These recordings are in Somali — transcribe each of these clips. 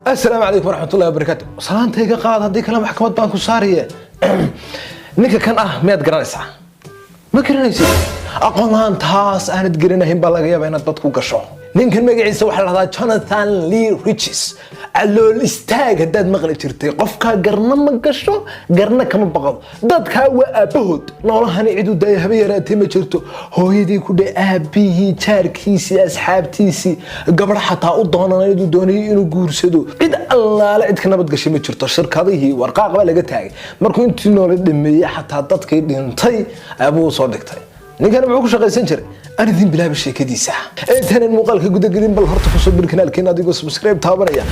Asalaamu calaykum waraxmatullahi wabarakaatu. Salaantayga qaad, haddii kale maxkamad baan ku saariye. Ninka kan ah miyaad garanaysaa? Ma garanaysid? Aqoon la-aan taas aanad garanahayn baa laga yaabaa inaad bad ku gasho. Ninkan magaciisa waxaa la dhahdaa Jonathan Lee Riches. Calool istaag haddaad maqli jirtay, qofkaa garna ma gasho, garna kama baqdo. Dadkaa waa aabbahood. Noolahani cid u daaya haba yaraatee ma jirto. Hooyadii ku dhe, aabihii, jaarkiisii, asxaabtiisii, gabadh xataa u doonanayd uu doonayay inuu guursado, cid allaale cid ka nabad gashay ma jirto. Shirkadihii warqaaq baa laga taagay. Markuu intii noole dhameeyey, xataa dadkii dhintay abuu soo dhigtay. Ninkan muxuu ku shaqaysan jiray? Aan idin bilaaba sheekadiisa. Intanan muuqaalka gudagelin, bal horta kusoo bir kanaalkeena adigoo subscribe taabanaya,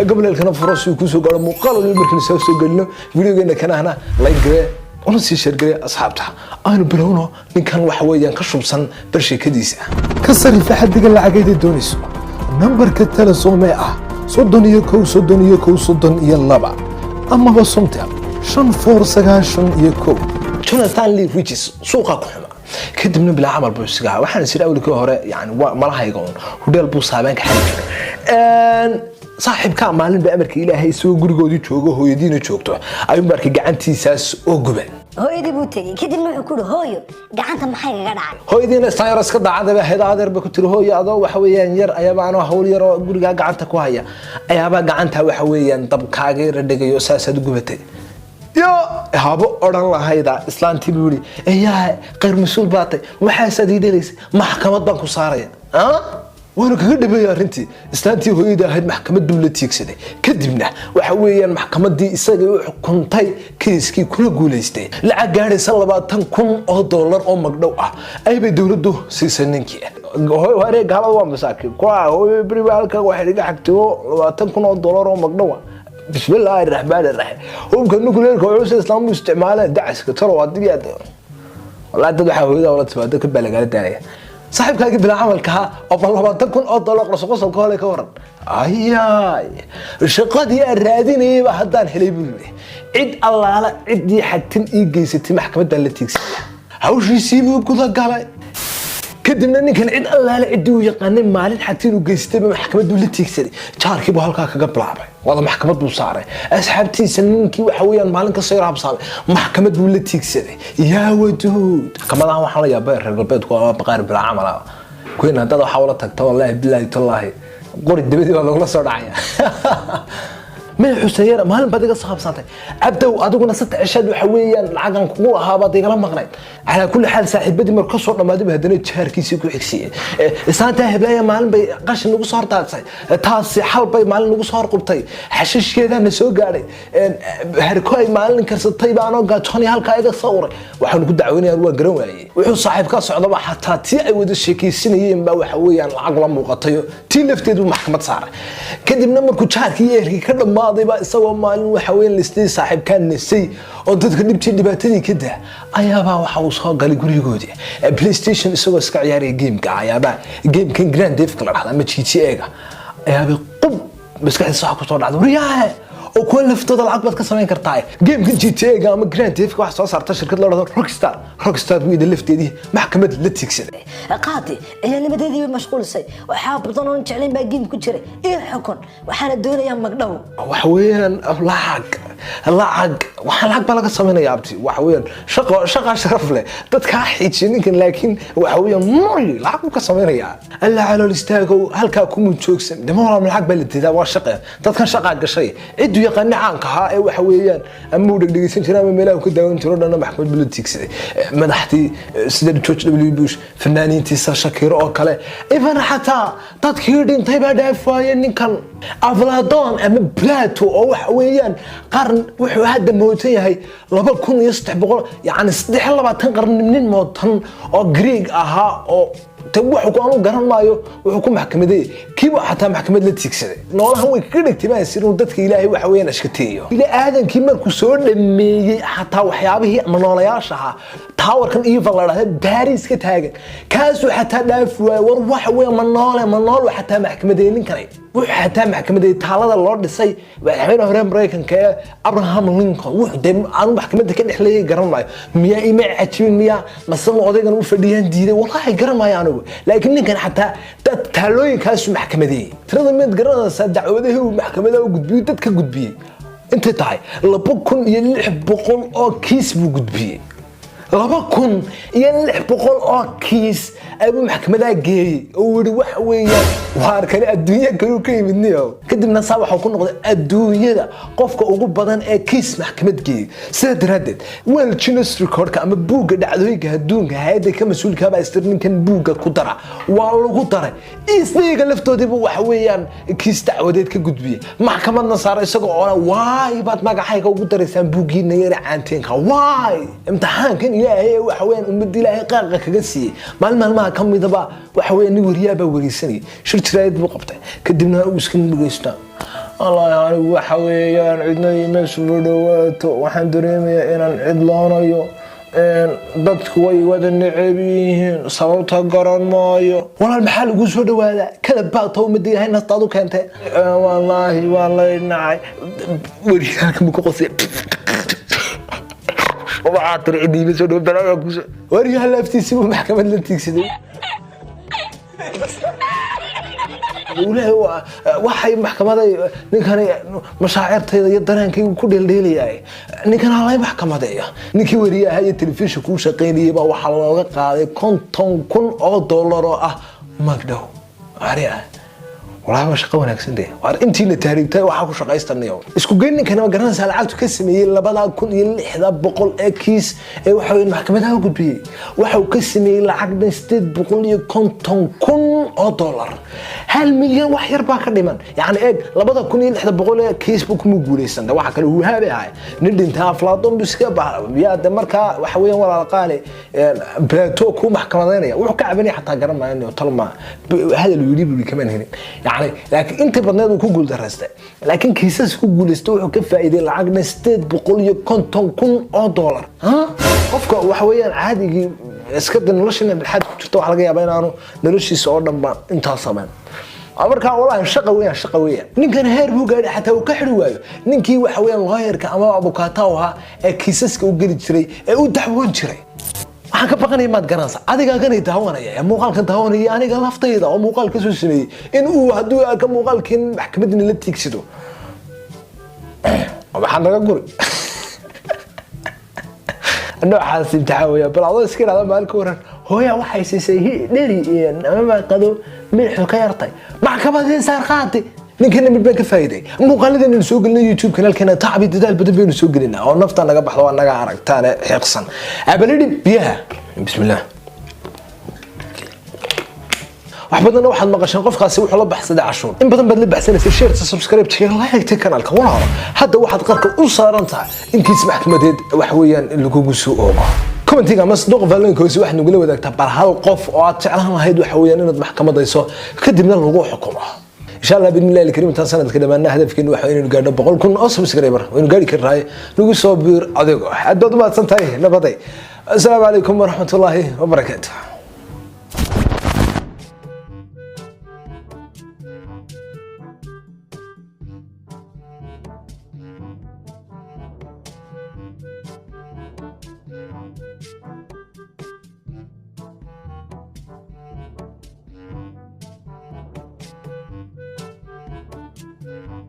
gambaleelkana furo si uu kusoo gaaro muuqaal waliba markaynu soo gelino. Videogeena kanahna like garee, una sii share garee asxaabta. Aanu bilowno. Ninkan waxa weeyaan ka shubsan bar sheekadiisa. Ka sarifa xaddiga lacageeda doonayso nambarka Telesom ee ah 31 31 32 amaba Somtel 5491. Jonathan Lee Riches suuqa ku xuma, kadibna bilaa camal buu isiga ahaa. Waxaan isiri awalkii hore, yani waa malahayga un hudheel buu saabeen ka xali jiray. Saaxiibkaa maalin ba amarka Ilaahay, isagoo gurigoodii joogo, hooyadiina joogto, ayuun ba arkay gacantiisaas oo guban. Hooyadii buu tegey, kadibna wuxuu ku yidhi: "Hooyo, gacanta maxay kaga dhacay?" Hooyadiina istaan yar iska daacada bay ahayd. Adeer bay ku tiri: "Hooyo, adoo waxa weeyaan yar ayaaba anoo hawl yar oo gurigaa gacanta ku haya ayaabaa gacanta waxa weeyaan dab kaaga yara dhigayo, saasaad gubatay." Yo habo odhan lahayda islaantii buu yihi: "Eyaa, khayr mas-uul baa tay, waxaasaad ii dhelaysay, maxkamad baan ku saaraya." Waanu kaga dhameeyey arrintii. Islaantii hooyada ahayd maxkamad buu la tiigsaday. Kadibna waxa weeyaan maxkamaddii isagay u xukuntay kiiskii, kuna guulaystay. Lacag gaadhaysa $20,000 oo magdhow ah aybay dowladdu siisay ninkii. Hore gaalada waa masaakiin kuwa. Hooyo beri baa halkan waxay iga xagtiyo $20,000 oo magdhow ah. Bismillaahi raxmaani raxiim. Hubka nuclearka wuxuu islaamu isticmaaleen dacaska talo haddii aad wallahi dad waxaa hooyada ula timaado ka baa lagala daalaya. Saaxiibkaagii bilaa camalka oo bal $20,000 qosolka hole ka waran. Ayaay, shaqadii aan raadinayayba haddaan helay, buu yidhi. Cid allaala ciddii xagtin ii geysatay maxkamaddaan la tiigsanaya. Hawshiisii buu guda galay. Kadibna ninkan cid allaale ciddii uu yaqaanay maalin xagtin uu geystayba maxkamaddu la tiigsaday. Jaarkii buu halkaa kaga bilaabay, wada maxkamad buu saaray. Asxaabtiisa ninkii waxa weeyaan maalin kasoo yar habsaamay maxkamad buu la tiigsaday. Yaa waduud, maxkamadahan waxaan la yaabay reer galbeedku waa baqaar bilaa camal ah. Kuwiin haddaad waxaa ula tagta, wallaahi bilaahi tallaahi, qori dabadii baa lagula soo dhacaya. Maya Xuseen yara, maalin baad iga soo habsantay. Cabdow, adiguna 3 cishaad waxa weeyaan lacagan kugu lahaa baad igala maqnayd. Calaa kulli xaal, saaxiibadii mar kasoo dhammaaday haddana jaarkiisii ku xigsiiyey. Islaantaa heblaaya maalin bay qashin nagu soo hordaadsay, taasi xal bay maalin nagu soo horqubtay, xashiishkeedaa na soo gaadhay, harko ay maalin karsatay baanoo gaajoonay halkaa iga soo uray. Waxaanu ku dacweynayaan waa garan waayey. Wuxuu saaxiibkaa socdaba, xataa tii ay wada sheekaysanayeen baa waxa weeyaan lacag la muuqatayo, tii lafteedu maxkamad saaray. Kadibna markuu jaarkii iyo ehelkii ka dhammaaday baa isagoo maalin waxa weeyaan listay saaxiibkaa nasay oo dadka dhibtii dhibaatadii ka daa ayaabaa waxa uu soo galay gurigoodii. PlayStation isagoo iska ciyaaraya gameka ayaabaa gamekan Grand Theft la dhahda ama GTA-ga ayaabay qub maskaxdiisa waxa kusoo dhacday: "Waryaahe, oo kuwa laftooda lacag baad ka samayn kartaa." Gamekan GTA-ga ama Grand Theft waxa soo saarta shirkad la dhahdo Rockstar. Rockstar buu idin lafteedii maxkamad la tiigsaday. "Qaadi, ciyaalnimadeedii bay mashquulisay, waxaa badan oon jeclayn baa game ku jiray, ii xukun, waxaana doonayaa magdhow." Waxa weeyaan lacag, lacag, waxaa lacag baa laga samaynaya, abti. Waxa weeyaan shaqo, shaqa sharaf leh dadkaa xijiya ninkan, laakiin waxa weeyaan moy lacag buu ka samaynayaa. Alla calool istaagow, halkaa kuma joogsan. Dema walaa lacag baa la diidaa, waa shaqe. Dadkan shaqaa gashay. Cidduu yaqaana caanka ahaa ee waxa weeyaan ama uu dhegdhegeysan jiray ama meelaha uu ka daawan jiro dhanna maxkamad buu la tiigsaday. Madaxdii sida George W Bush, fanaaniintiisa Shakiro oo kale, even xataa dadkii dhintay baa dhaaf waayeen ninkan. Afladon ama Plato oo waxa weeyaan qarn wuxuu hadda mootan yahay 2300, yacni 23 qarni nin mootan oo Greek ahaa oo te wuxuu ku anu garan maayo wuxuu ku maxkamaday, kiiba xataa maxkamad la tiigsaday. Noolahan way kaga dhigtay baan sir inuu dadka Ilaahay waxa weeyaan ashkateeyo. Ila aadankii markuu soo dhameeyey, xataa waxyaabihii ama noolayaasha ahaa Towerkan Eiffel la dhahda Paris ka taagan, kaasuu xataa dhaafi waayo. War waxa weeye, ma noole, ma nool. Xataa maxkamadeeyey ninkanay, wuxuu xataa maxkamadeeyey taalada loo dhisay madaxweyne hore Maraykanka ee Abraham Lincoln. Wuxuu dee aanu maxkamadda ka dhexleeyay garan maayo. Miyaa ima cajibin? Miyaa masana odaygan u fadhiyaan diiday? Wallaahi garan maayo anigu, laakiin ninkan xataa dad taalooyinkaasu maxkamadeeyey. Tirada mid garanaysaa dacwadihii uu maxkamadaha u gudbiyey, dad ka gudbiyey intay tahay? 2600 oo kiis buu gudbiyey. 2600 oo kiis ayuu maxkamadaha geeyey oo yidhi waxa weeyaan waar kale adduunya kaluu ka yimid niyow. Kadibna saa waxuu ku noqday adduunyada qofka ugu badan ee kiis maxkamad geeyey. Sidaa daraaddeed World Guinness Recordka ama buugga dhacdooyinka adduunka, hay-adda ka mas-uulka baa istir ninkan buugga ku dara. Waa lagu daray. Isniga laftoodiibu waxa weeyaan kiis dacwadeed ka gudbiyey, maxkamadna saaray, isagoo oo waay baad magacayga ugu daraysaan buuggiina yara caanteenka? Waay imtixaankan Ilaahay ee waxa weeyaan ummadda Ilaahay qaaqa kaga siiyey. Maalin maalmaha ka midaba waxa weeyaan nin wariyaa baa wareysanayay, shir jiraayad buu qabtay. Kadibna uu iska murgeystaa: "Wallaahi anigu waxa weeyaan cidna ima soo dhawaato, waxaan dareemayaa inaan cidloonayo, dadku way wada neceb yihiin, sababta garan maayo." Walaal, maxaa lagu soo dhawaadaa? Kada baata ummadda Ilaahay naftaad u keentay. "Wallaahi waa lay nacay." Wariyaalka mu ku qosay? Waxaa tiri cidiima soo dhow balaayaa kusoo. Wariyaha laftiisii buu maxkamad la tiigsaday. Ilaahay waxay maxkamaday ninkani mashaacirtayda iyo dareenkaygu ku dheeldheelayaay, ninkan halay maxkamadeeya. Ninkii wariyaha iyo telefishinka u shaqaynayay baa waxaa looga qaaday $50,000 oo ah magdhow. Ari ah, walahi waa shaqo wanaagsan dee. Waar intiina tahriibtay waxaa ku shaqaystanayo isku geyn. Ninkani ma garanaysaa lacagtu ka sameeyey 2600 ee kiis ee waxa weeye maxkamadaha u gudbiyey? Waxa uu ka sameeyey lacag dhan $850,000. 1 milyan wax yar baa ka dhiman. Yacni eeg, 2600 ee kiisba kuma guuleysan de, waxa kale huhaabay ahay nin dhintaa aflaadon bu iska yaa de. Markaa waxa weeyaan walaal qaali Plato ku maxkamadeynaya, wuxuu ka cabanaya xataa garan maayo, talma hadal uu yidhi buu kamaan helin yani. Laakiin inta badneed uu ku guuldaraystay, laakiin kiisas ku guuleystay wuxuu ka faa'iiday lacagna $850,000. Qofka waxa weeyaan caadigii iska de noloshiina dhexaad ku jirta, waxaa laga yaabaa inaanu noloshiisa oo dhanba intaas samayn. Markaa walahi shaqa weeyaan, shaqa weeyaan. Ninkan heer buu gaadhay xataa uu ka xidhi waayo ninkii waxa weeyaan lawyerka ama abukaata u ahaa ee kiisaska u geli jiray ee u dacwoon jiray. Waxaan ka baqanaya maad garanaysa? Adiga ganay daawanaya ee muuqaalkan daawanaya, aniga laftayda oo muuqaal ka soo sameeyey, in uu hadduu arka muuqaalkan maxkamadina la tiigsado, waxaa naga guri noocaas imtixaan weya. Bal adoo iska idhahda maalin ka waran, hooya waxay siisay dheri ama qado milixdu ka yartay, maxkamadii saar qaadi. Ninkana mid baan ka faa'iiday: muuqaaladeennu soo gelinay YouTube kanaalkeena, tacbi dadaal badan baynu soo gelinaa oo nafta naga baxdo, waa naga aragtaane xiiqsan. Abalidhi biyaha, bismillah. Wax badanna waxaad maqasheen qofkaasi wuxuu la baxsaday cashuur. In badan baad la baxsanaysay shareta, subscribe, like kanaalka. Walaalo, hadda waxaad qarka u saaran tahay in kiis maxkamadeed wax weeyaan lagugu soo oogo. Commentiga ama sanduuqa faallooyinka hoose waxaad nagula wadaagtaa bal hal qof oo aad jeclaan lahayd waxa weeyaan inaad maxkamadayso, kadibna lagu xukumo, insha Allah bidnillahi alkarim. Intaan sanadka dhammaana hadafkeenu waxa inaynu gaadho 100,000 oo subscriber. Waynu gaari karnaay, nagu soo biir adigo. Aad baad u mahadsan tahay. Nabaday, assalaamu calaykum waraxmatullaahi wabarakaatu.